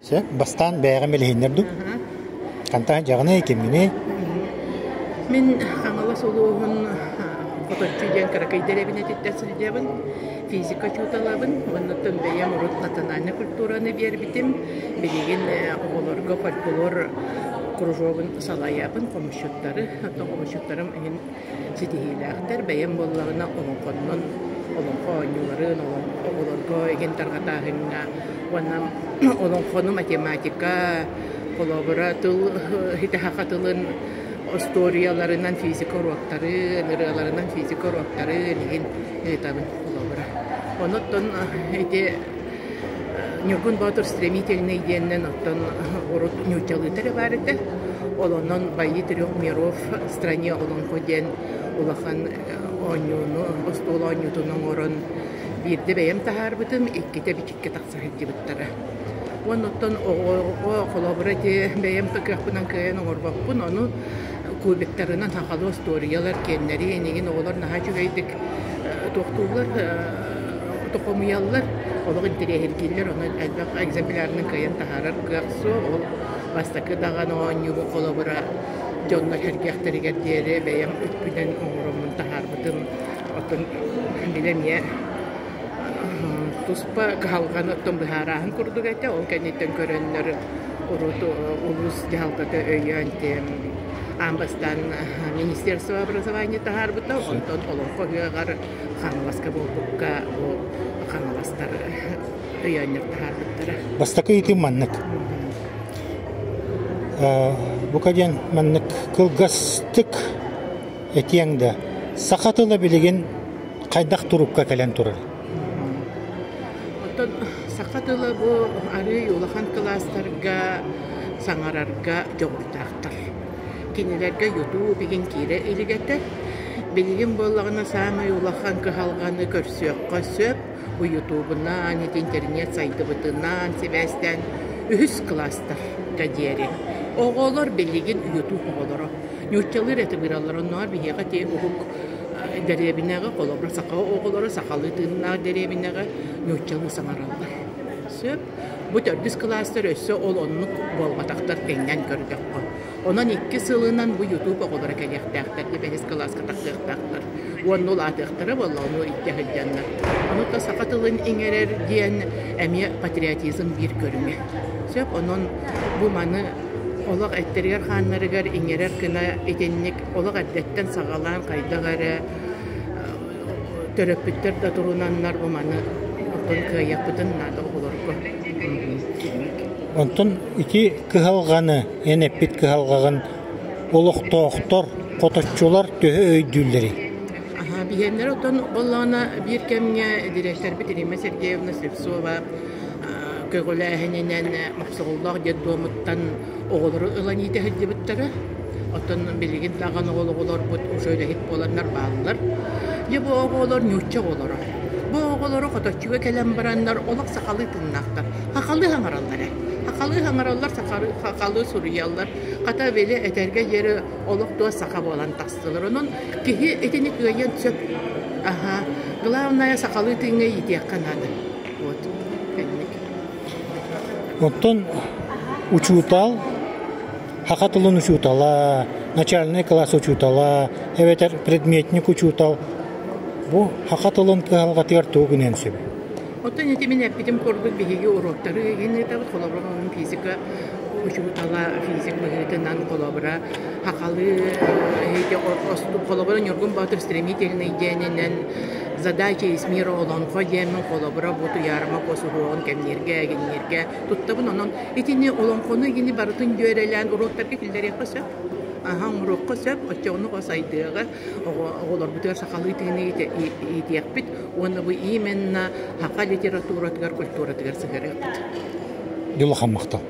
Сөп, бастаан бэйэҕин билиһиннэр дуу? Хантан дьаҕыный, кимҥиний? Мин Хаҥалас улууһун Хоточчу диэн кыракый дэриэбинэтиттэн сылдьабын, физика учууталабын уонна оттон бэйэм урут национальнай культураны биэрбитим. Билигин оҕолорго фольклор кружогун салайабын, хомусчуттары. Оттон хомусчуттарым иһин ситиһиилээхтэр. Бэйэм буоллаҕына олоҥхоннон олоҥхо оонньууларын оҕолорго игин тарҕатааһыҥҥа уонна олоҥхону математика, холобура тыл саха тылын остуоруйаларынан физика уруоктарын, ырыаларынан физика уруоктарын игин ыытабын холобура. Онон ити Ньургун Боотур стремительный диэнинэн оттон урут нууччалыыта эрэ баар этэ. Ол онон «Бои трех миров в стране олоҥхо» диэн улахан оонньууну, остуол оонньуутун оҥорон биирдэ бэйэм таһаарбытым, иккитэ бичиккэ тахса сылдьыбыттара. Уонна оттон оҕоҕо холобура ити бэйэм кыахпынан кыайан оҥорбоппун, ону кубиктарынан сахалыы остуоруйалар киэннэри эйигин оҕолор наһаа үчүгэйдик туохтууллар, хомуйаллар, олох интэриэһиргииллэр, онон элбэх экземплярынан кыайан таһаарар кыах суох. Ол бастакы даҕаны оонньуубун холобура дьоннор сэргиэхтэригэр диэри бэйэм үппүнэн оҥороммун таһаарбытым. Оттон били эмиэ туспа кыһалҕаны оттон быһаарааһын курдук этэ. Ол кэнниттэн көрөннөр урут улуус дьаһалтата өйөөн аан бастаан Министерство образования таһаарбыта, онтон Олоҥхо ыһыаҕар Хаҥаласка буолбукка бу хаҥаластар өйөөннөр таһаарбыттара. Бастакы ыйытыым маннык. Бука диэн маннык кылгастык этиэҥ да, саха тыла билигин хайдах турукка кэлэн турар? Оттон саха тыла бу арыый улахан кылаастарга саҥарарга дьоҕурдаахтар. Кинилэргэ ютуб игин киирэ илик этэ. Билигин буоллаҕына саамай улахан кыһалҕаны көрсүөххэ сөп. Бу ютубунан, ити интернет сайдыбытынан сибээстээн үһүс кылаастарга диэри. Оҕолор билигин ютуб оҕолоро. Нууччалыы эрэ тыбыыраллар, оннооҕор биһиэхэ ити уһук дэриэбинэҕэ, холобура, саха оҕолоро сахалыы тыыннаах дэриэбинэҕэ нууччалыы саҥараллар. Сөп. Бу төрдүс кылаастар өссө ол оннук буолбатахтар тэҥнээн көрдөххө. Онон икки сылынан бу ютуб оҕолоро кэлиэхтээхтэр, бэһис кылааска тахсыахтаахтар. Уонна улаатыахтара буолла, ону илдьэ сылдьаннар. Ону то саха тылын иҥэрэр диэн эмиэ патриотизм биир көрүҥэ. Сөп, онон бу маны олох эттэригэр-хааннарыгар иҥэрэр гына итинник олох эрдэттэн саҕалаан хайдах эрэ төрөппүттэр да турунаннар бу маны оттон кыайыахпытын наада оҕолорго. Онтон ити кыһалҕаны, эн эппит кыһалҕаҕын олохтоохтор, хоточчулар төһө өйдүүллэрий? Аһа, биһиэннэр оттон буоллаҕына биир кэмҥэ дириэктэрбит Римма Сергеевна Слепцова көҕүлээһининэн Мохсоҕоллоох детдомуттан оҕолору ылан иитэ сылдьыбыттара. Оттон билигин даҕаны ол оҕолорбут уже үлэһит буоланнар бааллар. Дьэ бу оҕолор нуучча оҕолоро. Бу оҕолору хоточчуга кэлэн бараннар олох сахалыы тыыннаахтар. Сахалыы саҥараллар ээ. Сахалыы саҥараллар, сахалыы суруйаллар. Хата били этэргэ диэри олох туос саха буолан тахсылар. Онон киһи итини кыайыан сөп. Аһа. Главное сахалыы тыыҥҥа иитиэххэ наада. Вот. Кэнник. Оттон учуутал саха тылын учуутала, начальнай кылаас учуутала эбэтэр предметник учуутал бу саха тылын кыһалҕатыгар тугу гыныан сөбүй? Оттон ити мин эппитим курдук биһиги уруоктары игин ыытабыт, холобура физика учуутала физик быһыытынан холобура сахалыы холобура Ньургун Боотур стремительный диэнинэн задача из мира олоҥхо диэммин холобура бу Туйаарыма куосуһуоҕун кэмнииргэ эгиннииргэ туттабын. Онон итини олоҥхону игини барытын дьүөрэлээн уруоктарга киллэриэххэ сөп. Аһа оҥоруохха сөп, оччоҕуна оҕо сайдыаҕа, оҕолорбутугар сахалыы тыыны иитиэхпит уонна бу именно саха литературатыгар, культуратыгар сыһыарыахпыт. Дьулахан махтал.